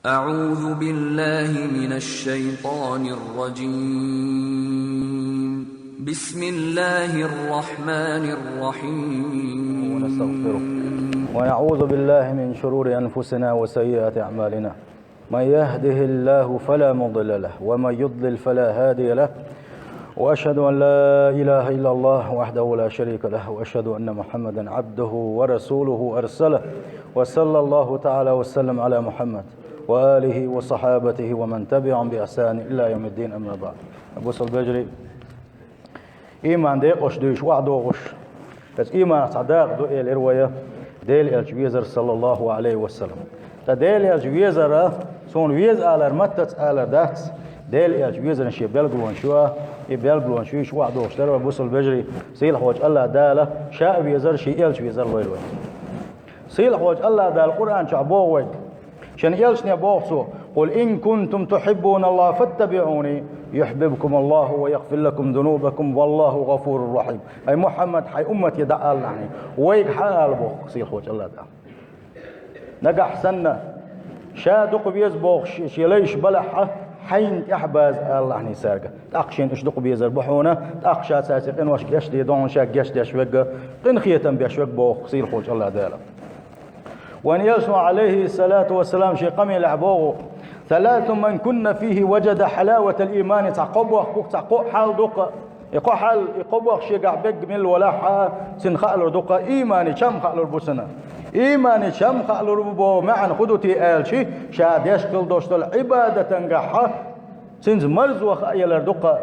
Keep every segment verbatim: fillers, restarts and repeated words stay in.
أعوذ بالله من الشيطان الرجيم. بسم الله الرحمن الرحيم. ونستغفره. ونعوذ بالله من شرور أنفسنا وسيئات أعمالنا. من يهده الله فلا مضل له، ومن يضلل فلا هادي له. وأشهد أن لا إله إلا الله وحده لا شريك له، وأشهد أن محمدا عبده ورسوله أرسله، وصلى الله تعالى وسلم على محمد وآله وصحابته ومن تبعهم بإحسان إلى يوم الدين، أما بعد. Бусалба вежарий, иман декъаш дуйш, охьадогӀуш, иза иманах цхьа дакъа ду, элира вай, Дела Элча везар, саллаллаху Ӏалайхи ва саллам. Ткъа Дела Элча везара, суна веза алар маттаца алар дац, Дела Элча везаран шен белгалонаш ю, и белгалонаш юйш, охьадогӀуш дара вай, бусалба вежарий, сийлахьчу АллахӀ Дала ша а везар, шен Элча везар лойла вай. Сийлахьчу АллахӀ Дала Къуръан чохь боху вайга, шен Элчане боху Цо: «قل إن كنتم تحبون الله فاتبعوني يحببكم الله ويغفر لكم ذنوبكم والله غفور رحيم». Ай Мухьаммад, хьайн уммате дӀаалалахь, вайга хьаала боху сийлахьчу АллахӀ Дала. Нагахь санна ша дукха веза бохуш шен лайш балахь, хьайна тӀаьхьабаза алалахь цаьрга. ТӀаккха шена уьш дукха безар бу хьуна, тӀаккха ша цаьрца къинош гечдийр ду хьуна, ша гечдеш верг, къинхетам беш верг боху сийлахьчу АллахӀ Дала. Вайн Элчано, Ӏалайхи салату ва салам, шен къамелехь боху: «ثلاث من كن فيه وجد حلاوة الإيمان». Цхьа кхо бохк бу-кх, цхьа кхо хьал ду-кх. И кхо хьал, и кхо бохк шегахь берг мила валахь а, цунна хаалур ду-кх иманан чам, хаалур бу цунна. Иманан чам хаалур бу боху маьӀна хӀун ду те аьлча, ша деш хила долуш долу Ӏибадатангахь цуьнца марзо хаа ялар ду-кх.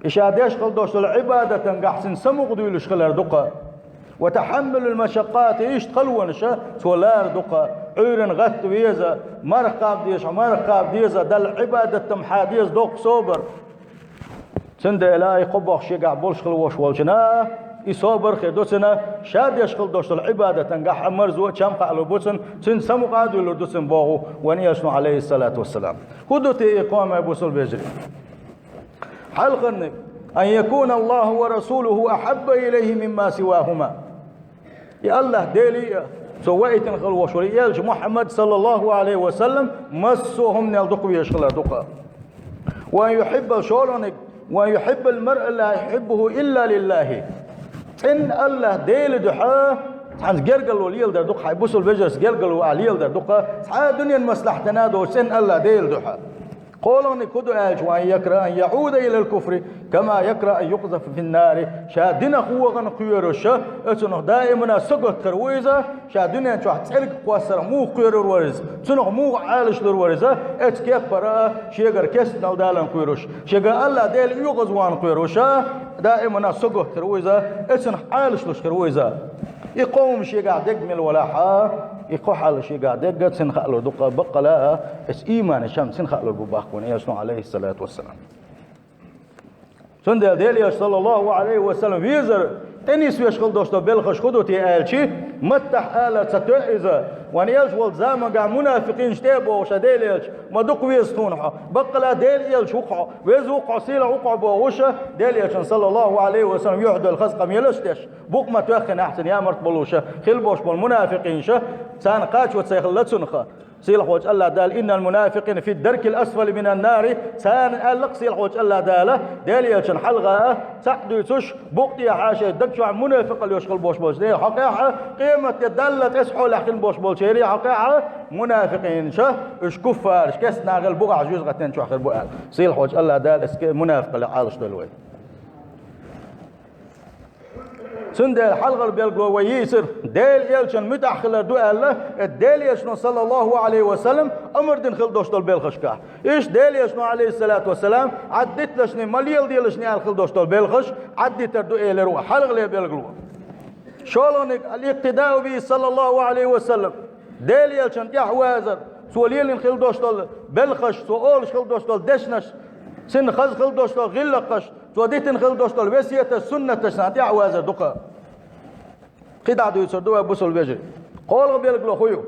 И ша деш хила долуш долу Ӏибадатангахь цуьнан самукъадуьйлуш хилар ду-кх. «وتحمل المشقات», иштта халонаш цо лара ду-кх, Ӏуьйранна гӀатта веза, марха кхаба деза, марха кхаба деза, Далла Ӏибадат дан хьа деза доккха собар. Цундела и кхо бохк шегахь болуш хила волуш волчунна и собар хир ду цунна, ша деш хила долуш долу Ӏибадатангахь а марзо а, чам а хаалур бу цунна, цуьнан самукъа а дуьйлур ду цунна боху вайн Элчано, Ӏалайхи салату ва салам. ХӀун ду те и кхо, бусалба вежарий? Хьалхарниг: «أن يكون الله ورسوله أحب إليه مما سواهما». И АллахӀ Делий а, цо ваийтина хила волуш волу и Элча Мухьаммад, саллаллаху Ӏалайхи ва саллам, массо а хӀуманел дукха везаш хилар ду-кх. «وأن يحب», шолгӀаниг: «وأن يحب المرء لا يحبه إلا لله». ЦӀена АллахӀ Делан дуьхьа цхьанца гергарло леладар ду-кх, хьайн бусалба вежарца гергарло ахь леладар ду-кх, цхьа а дуьненан маслахьтана доцуш, цӀена АллахӀ Делан дуьхьа. КхоалгӀаниг хӀун ду аьлча: «وأن يكره أن يعود إلى الكفر كما يكره أن يقذف في النار». Ша динах вахана кхоьруш, оцунах даимана сагатта хир ву иза, ша дуьнен чохь цӀерга кхоссарх муха кхоьрур вара иза, цунах муха Ӏалашлур вара иза, оцу кеппара а шегара кестнал далан кхоьруш, шега АллахӀ Дела оьгӀазвахана кхоьруш, даимана сагатта хир ву иза, оцунах Ӏалашлуш хир ву иза. И кхо хӀума шегахь дерг мила валахь а, и кхо хьал шегахь дерг цунна хаалур ду-кх, баккъала а, оцу иманан чам цунна хаалур бу боху вайн Элчано, Ӏалайхи салату ва салам. Цундела Делан Элча, саллаллаху Ӏалайхи ва саллам, везар тӀенисвеш хила долуш долу белхаш хӀун ду те аьлча, маттахь ала ца тоьа иза, вайн Элча волчу замангахь мунафикъинаш тӀе а бохуш: «Делан Элча, ма дукха веза тхуна хьо, баккъала Делан Элча ву-кх хьо, веза ву-кх хьо, сийлахь ву-кх хьо», бохуш, Делан Элчана, саллаллаху Ӏалайхи ва саллам, юьхь долу хаза къамелаш а деш, букъ ма тоьххинехь цунна ямарта болуш хила болуш болу мунафикъинаш, царна кхачо ца хилла цунах. Сийлахьчу АллахӀ Дала: «إن المنافقين في الدرك الأسفل من النار». Царна аьлла-кх сийлахьчу АллахӀ Дала, Делан Элчана хьалха а цхьаъ дуьйцуш, букъ тӀехьа шайн даг чохь мунафикъалла йолуш хила болуш болчу дерриг хьокъехь, къематде Далла тӀе схьолехь хила болуш болчерий хьокъехь, мунафикъинаш, уьш куффараш, кестнахь хилла букъахь жоьжахатин чохь хир бу аьлла. Сийлахьчу АллахӀ Дала эс мунафикъаллех Ӏалашдойла вай. Цундела хьалхара белгало вай йийцира, Делан Элчанна муьтӀахь хилар ду аьлла, Делан Элчано, саллаллаху Ӏалайхи ва саллам, амар дина хила долуш долу белхашкахь. Иштта Делан Элчано, Ӏалайхи салату ва салам, Ӏад диталашний, ма леладелашний аьлла хила долуш долу белхаш Ӏад дитар ду элира вай, хьалхале белгало. ШолгӀаниг: «الإقتداء به صلى الله عليه وسلم». Делан Элчанна тӀаьхьавазар, цо лелийна хила долуш долу белхаш, цо олуш хила долуш долу дешнаш, цуьнан хаза хила долуш долу гӀиллакхаш, цо дитина хила долуш долу весеташ, суннаташ, царна тӀаьхьавазар ду-кх. Кхин дӀа дуьйцур ду вай, бусалба вежарий. КхоалгӀа белгало хӀун ю?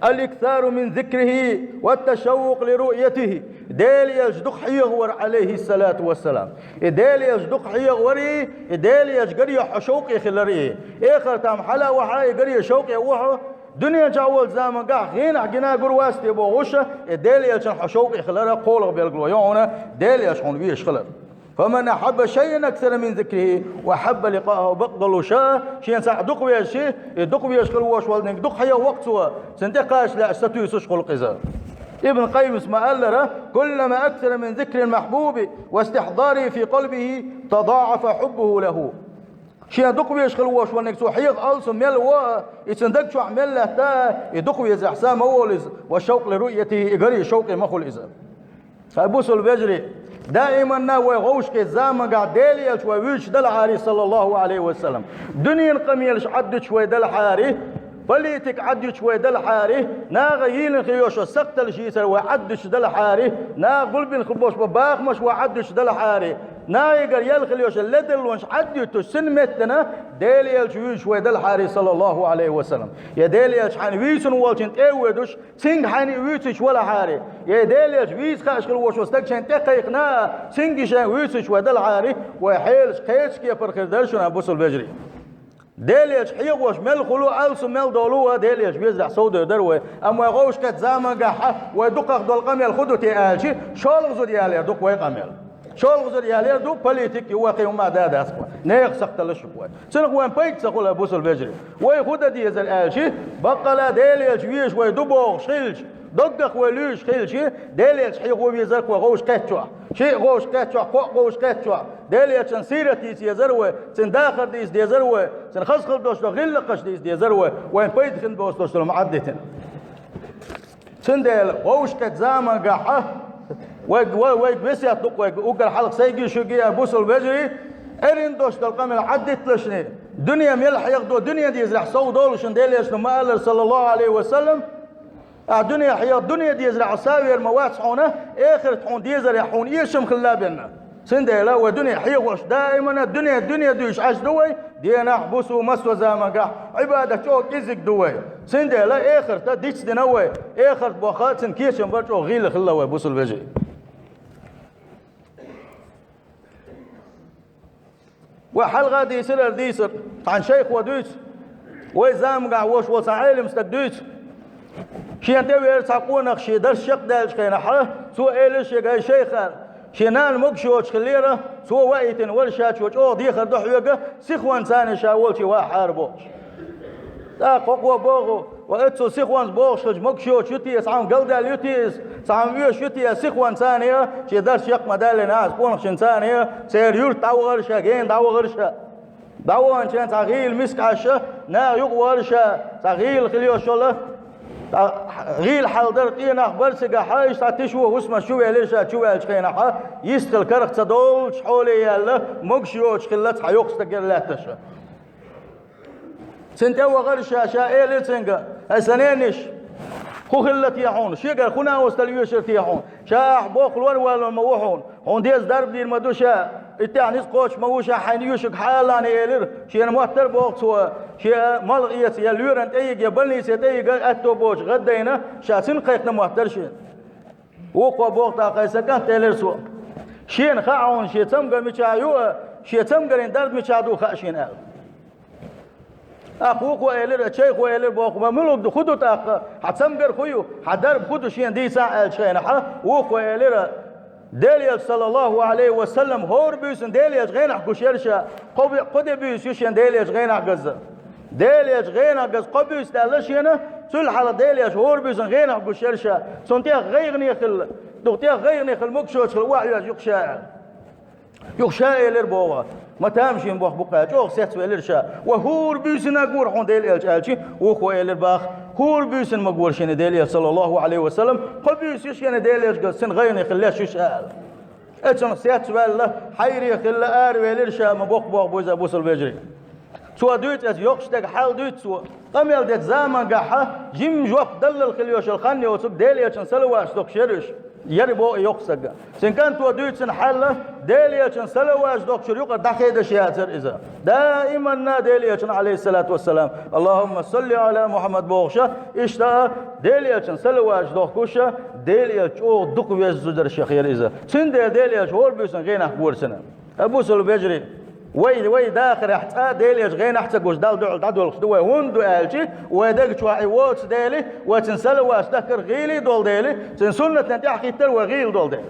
«الإكثار من ذكره والتشوق لرؤيته». Делан Элча дукха хьехавар, Ӏалайхи салату ва салам. И Делан Элча дукха хьехаварий, и Делан Элча гарехь хьо шовкъе хиларий. Эхартахь хьала а вахь, и гаре шовкъе ву хьо, Дуьнен чохь волчу заманахь гӀенах гина гур вац те бохуш, и Делан Элчанна хьо шовкъе хилар кхоалгӀа билгало ю хьуна, Делан Элча хьуна везаш хилар. فمن أحب شيئا أكثر من ذكره وأحب لقاءه, бакъ долуш, шена цхьаъ дукха везча, и дукха везаш хила волуш волниг дукха хьехаваккха цо, цунна тӀекхача лаьа сатуьйсуш хуьлу иза. Ибн Къаййимас ма-аллара: كلما أكثر من ذكر المحبوب واستحضاره في قلبه تضاعف حبه له. Шена дукха везаш хила волуш волниг цо хьеха алсам мел ву а, и цуьнан даг чохь мел лаьтта а, и дукха везехь са ма волу иза, والشوق لرؤيته, и гаре шовкъе ма хуьлу иза. Хьай бусул вежарий, даиманна вай гӀовшкхетта заманахь Делан Элча вай вуьйцуш далахьара, саллаллаху Ӏалайхи ва саллам. Дуьненан къамелаш Ӏаддуьтуш вай далахьара, политика Ӏаддуьтуш вай далахьара, наха йийна хила йолуш йолу сакхталла шийцар вай Ӏаддуьтуш далахьара, наха гулбина хила болуш болу бахамаш вай Ӏаддуьтуш далахьара, нахе ял хила йолуш йолу ледарлонаш Ӏаддуьтуш, цуьнан меттана Делан Элча вуьйцуш вай далахьара, саллаллаху Ӏалайхи ва саллам. Я Делан Элча хьайна вуьйцуш волчун тӀе а воьдуш, цуьнга хьайна а вуьйцуьйтуш валахьара, я Делан Элча вийца хууш волуш волу стаг шайна тӀе кхайкхина а, цуьнга шайна вуьйцуьйтуш вай далахьара, вай хьелаш кхечу кепара хир дара шуна, бусул вежарий. Делан Элча хьехош мел хуьлу, алсам мел долу а Делан Элча везарехь совдевр дара вай. Амма вай гӀовшкхетта заманахь вай дукхах долу къамел хӀун ду те аьлча, шолгӀа зуда ялор ду-кх вай къамел. ШолгӀа зуда ялор ду, политика ю вай, кхин хӀумма а дац вай. Нехан сакхталлаш ю вай. Цунах вайн пайда ца хуьлу, бусул вежарий. Вай хӀун дан дезара аьлча, баккъала Делан Элча везаш вай ду бохуш хилча, доггах вай луьйш хилча, Делан Элча хьехо везара-кх вай гӀовшкхетта чохь. Шиъ гӀовшкхетта чохь, кхоъ гӀовшкхетта чохь. Делан Элчан сират йийца езара вай, цуьнан дахар дийца дезара вай, цуьнан хаза хила долуш долу гӀиллакхаш дийца дезара вай, вайн пайда хила боцуш долу ма Ӏаддитина. Цундела вовшахкхетта замангахь вайга, вай, вайга весет ду-кх вайга, уггар хьалха сайгий шуьгий а, бусул вежарий, эрна долуш долу къамел Ӏаддитталашний, дуьне мел хьехадо, дуьне дезарехь сов долу шуна Делан Элчано ма-аллара, саллаллаху Ӏалайхи ва саллам, ахь дуьне хьеха, дуьне дезарехь са вер ма вац хьуна, эхарт хьуна дезарехь хьуна эшам хилла бенна. Цундела вай дуьне хьехош даимана дуьне, дуьне дуьйш Ӏаш ду вай, денахь, бусу, массо а замангахь, Ӏибадат чӀогӀа кӀезиг ду вай. Цундела эхарта дицдина вай, эхарт бохха цуьнан кечам бар чӀогӀа гӀийла хилла вай, бусул вежарий. Вай хьалха дийцира, ара дийцира, цхьана шайхо дуьйцу, вай замангахь вош волу цхьа Ӏелам стаг дуьйцу. Шена тӀе веара цхьа къонах шен дарс чекхдаьллачу хенахь, цо элира шега: «Ай шайх, шен нана могуш йоцуш хиллера, цо ваийтина вара ша, чо чӀогӀа дехар ду хьоьга, сихонца ша волчу вахьара», – бохуш. ТӀаккха хӀокхо боху: «Ва, эццул сихонца бохуш хилча, могуш йоцуш ю те, цхьа хӀума галдаьлла ю те иза, цхьа хӀума оьшуш ю те, сихонца а, шен дарс чекх ма-даьллинехь, къонахчуьнца а, церан юьрта дӀавахара ша, гена дӀавахара ша». ДӀаваханчийн цхьа гӀийла миска Ӏаш, наха юкъа вахара ша, цхьа гӀийла хила йолуш йолу, цхьа гӀийла хьал дара, къен нах бара цигахь, иштта цхьа тиша вон хӀусамаш чу велира ша, чу ваьллачу хенахь, йистхила карах ца долчу хьоле яьлла, могуш йоцуш хилла цхьа йоккха стаг яра лаьтташ. Цунна тӀе вахара ша, ша элира цуьнга: «Ай сан нениш, хӀун хилла те хьуна? Шегара хӀун накъосталла оьшура те хьуна? Ша ахь боккха лор валло ма ву хьуна. Хьуна деза дарба дийр ма ду ша, иттех ницкъ кхочуш ма ву ша хьайна оьшург хьалалахь», – элира. Шена моттара боху цо, шен малх эца, я лоьрана тӀе йига, я больнице тӀе йига аьтто боцуш гӀаддайна, ша цуьнга кхайкхина моттара шена. Вукхо боху тӀаккха: «Ай сан кӀант, – элира цо, – шена хаьа хьуна шен цамгар мичахь ю а, шен цамгарийн дарба мичахь ду хаьа шена», – аьлла. ТӀаккха вукхо элира, чайхо элира боху: «Ма муьлург ду, хӀун ду тӀаккха? Хьан цамгар хӀун ю? Хьан дарба хӀун ду шена дийцахь?» – аьллачу хенахь, вукхо элира: «Делан Элча, саллаллаху Ӏалайхи ва саллам, хӀора буьйсанна Делан Элча гӀенах гуш яра ша, кхо бе-, кхо де буьйса ю шена Делан Элча гӀенах газа. Делан Элча гӀенах газа кхо буьйса даьлла шена, цул хьалха Делан Элча хӀора буьйсанна гӀенах гуш яра ша, цунна тӀех гӀайгӀане хилла, дукха тӀех гӀайгӀане хилла, могуш йоцуш хилла охьавоьжна ю-кх ша», – аьлла. Юха ша элира боху: «Ма тамашийна боху бу-кх», – аьлла, чӀогӀа сецвелира ша. «Ва хӀора буьйсанна гора хьуна Делан Элча», – аьлча, вукхо элира боху: «ХӀора буьйсанна ма гора шена Делан Элча, саллаллаху Ӏалайхи ва саллам, кхо буьйса ю шена Делан Элча газа, цунна гӀайгӀане хилла леш ю ша», – аьлла. Оцунах сецваьлла, хьайре хилла, аравелира ша, ма боккха боху бу иза, бусул вежарий. Цо дуьйцу, оцу йоккхачу стеган хьал дуьйцу цо. Къамел дечу замангахь жимма жоп даллал хила йолуш йолу хан йоцург Делан Элчанна салаваташ дохуш яра уьш. Яра боху и йоккха стаг. Цуьнан кӀанто дуьйцу цуьнан хьал, Делан Элчанна салаваташ дохучуьра юкъара дӀахедаш яцара иза. Даиманна Делан Элчанна, Ӏалайхиссалату вассалам, «Аллахумма салли Ӏала Мухьаммад» бохуш, иштта Делан Элчанна салаваташ дохкуш, Делан Элча чӀогӀа дукха веза зуда дара шех яра иза. Цундела Делан Элча хӀора буьйсанна гӀенах гора цунна. Ай бусул вежарий, Вай, вай дахарехь цкъа Делан Элчан гӀенах ца гуш Далла дуьхьал дӀадолхуш ду вай. ХӀунда аьлча, вай даг чохь и воцу Дела, вай цуьнан салаваташ дахкар гӀийла долу Дела, цуьнан суннатан тӀаьхьахӀиттар вай гӀийла долу Дела.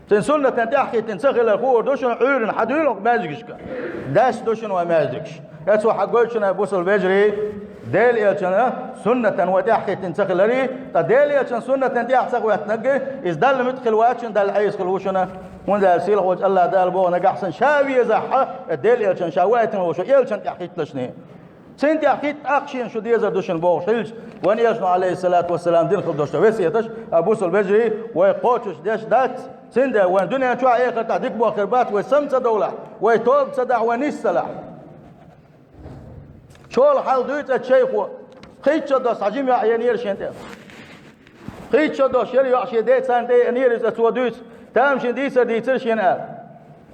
Цуьнан суннатан тӀаьхьахӀиттина ца хилар хуур ду шуна Ӏуьйранна хьан дуьйлахь маьждигашка. Даьсса ду шуна вай маьждигаш. Эцо хьан гойту шуна, бусалба вежарий, Делан Элчан суннатан вай тӀаьхьахӀиттина ца хиларий, ткъа Делан Элчан суннатан тӀаьхьа ца хӀоьттинарг, иза Далла муьтӀахь хила вац шуна, Далла Ӏеса хила ву шуна. ХӀунда аьлча сийлахьчу АллахӀ Дала боху, нагахь санна ша везахь, Делан Элчан ша вайтина волу шу Элчан тӀаьхьахӀитталаш. Цуьнан тӀаьхьахӀитта тӀаккха шена шу дезар ду шуна бохуш хилча, вайн Элчано, Ӏалайхиссалату вассалам, дина хила долуш ду весеташ, а бусалба вежарий, вай кхочуш деш дац, цундела вайн дуьнен чохь а, эхартахь а дика бохкар бац, вай сам ца довлахь, вай тоба ца дахь, вай нис ца лахь. Чола хьал дуьйцу оцу шайхо. Кхеччо дос хьан жима йоӀ енера шен тӀе. Кхеччо дос шера йоӀ шен ден царна тӀе енера иза, цо дуьйцу. Тамашийна дийцар дийцира шена аьлла.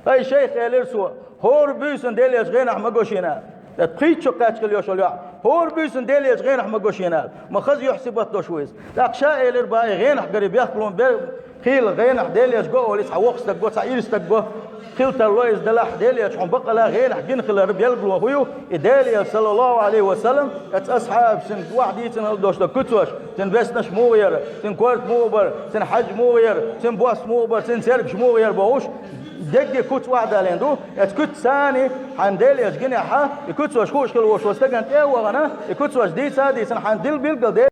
Ай, шайх, элира цо, хӀора буьйсанна Делан Элчан гӀенах ма го шена аьлла. Кхеччо кхаьчкъа йолуш йолу йоӀ. ХӀора буьйсанна Делан Элчан гӀенах ма го шена аьлла. Ма хаза юьхь сибат долуш ву иза. ТӀаккха ша элира бах, и гӀенах гаре бехкалон бер, хийла гӀенах Делан Элча го олий, цхьа воккха стаг го, цхьа ира стаг го. Хила тарло иза делахь, Делан Элча хьуна бакъала гӀенах гина хилар билгало хӀун ю, и Делан Элча, саллаллаху Ӏалайхи ва саллам, оцу асхьабаша цуьнан охьадийцина долуш долу куьцаш, цуьнан беснаш муха яра, цуьнан корта муха бара, цуьнан хьаж муха яра, цуьнан бос муха бара, цуьнан цергаш муха яра бохуш, дерриге куьцаш охьадалийна ду. Оцу куьцаца хьайна Делан Элча гинехь, и куьцаш хууш хила волуш волу стагана тӀе а вахана, и куьцаш дийца а дийцина, хьайна дилла билггал Делан